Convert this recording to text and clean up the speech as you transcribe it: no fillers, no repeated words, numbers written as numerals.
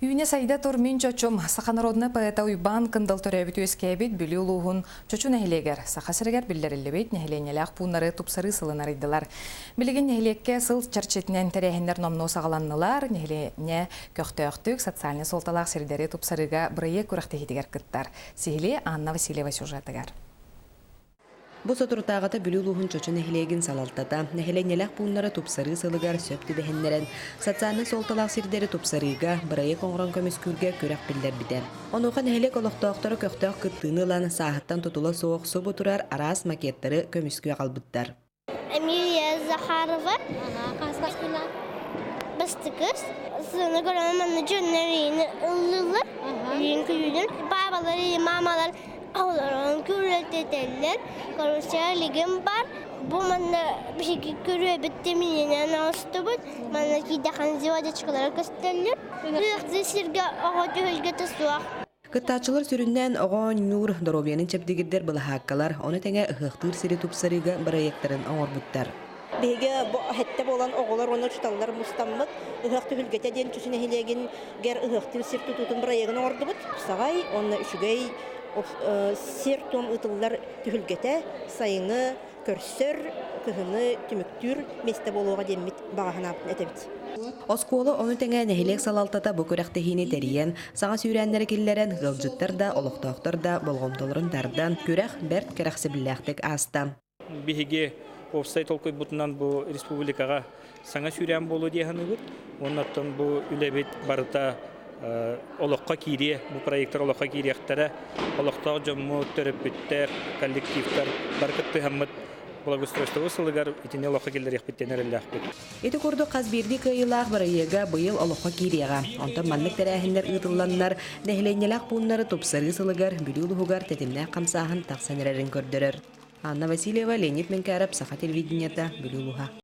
Үүнэ сайда тур мин Чочум, саха народнай поэта Уйбаан Кындал төрөөбүт үөскээбит Бүлүү улууһун Чочу нэһилиэгэр, Саха сиригэр биллэриллибит нэһилиэнньэлээх пууннары тупсарыы сылын арыйдылар. Билигин нэһилиэккэ сыл чэрчитинэн тэрээһиннэр номнуо саҕаланнылар, нэһилиэнньэ көхтөөхтүк социальнай суолталаах сирдэри тупсарыыга бырайыак күрэхтэһиитигэр кыттар. Сиһилии Анна Васильева сюжетыгар. Бу соторутааҕыта Бүлүү улууһун Чочу нэһилиэгин салалтата нэһилиэнньэлээх пууннары тупсарыы сылыгар сөп түбэһиннэрэн, социальнай суолталаах сирдэри тупсарыыга, бырайыак оҥорон көмүскүүргэ күрэх биллэрбитэ. Онуоха нэһилиэк олохтоохторо көхтөөх кыттыыны ылан, сааһыттан тутула суох субу турар араас макеттары көмүскүү аҕалбыттар. Эмилия Захарова бастакы сыана көрөн манна дьоннор ыллылар, илин күлүнэн бабалар или мамалар Олорон күрүөтэтэллэр. Карусель илигим бар. Бу манна биһиги күрүөбүт тимиринэн оҥостубут. Манна киирдэххинэ звездочкалара көстөллөр. Ыахтыы сиргэ оҕо түһүлгэтэ суох. Кыттааччылар сүрүннээн оҕо оонньуур, доруобуйаны чэбдигирдэр былаһааккалар, ону тэҥэ ыһыахтыыр сири тупсарыыга бырайыактарын оҥорбуттар. Биһиги бу сэттэ буолан оҕолор уонна учууталлар мустаммыт ыһыах түһүлгэтэ диэн Чучу нэһилиэгин гэр ыһыахтыыр сир тутуутун бырайыагын оҥордубут. Саҕай уонна үчүгэй сиэр-туом ыытыллар түһүлгэтэ сайыны көрсөр, кыһыны түмүктүүр миэстэ буолуоҕа диэммит баҕа санаабытын этэбит. Оскуола ону тэҥэ нэһилиэк салалтата бу күрэхтэһиини тэрийэн, саҥа сүүрээннэри киллэрэн, ыалдьыттар да, олохтоохтор да болҕомтолорун тардан, күрэх бэрт кэрэхсэбиллээхтик ааста. Биһиги уопсай толкуйбутунан бу республикаҕа саҥа сүүрээн буолуо дии саныыбыт. Уонна оттон бу үлэбит барыта олоххо киириэ, бу проектар олоххо киириэхтэрэ. Олохтоох дьоммут, төрөппүттэр, коллективтар бары кыттыһаммыт благоустройство сылыгар итини олоххо киллэриэхпит диэн эрэллээхпит. Ити курдук хас биирдии кыайыылаах бырайыага быйыл олоххо киириэҕэ. Онтон маннык тэрээһиннэр ыытылланнар, нэһилиэнньэлээх пууннары тупсарыы сылыгар Бүлүү улууһугар тэтимнээх хамсааһын тахсан эрэрин көрдөрөр. Анна Васильева, Леонид Менкяров, Саха телевидениета, Бүлүү улууһа.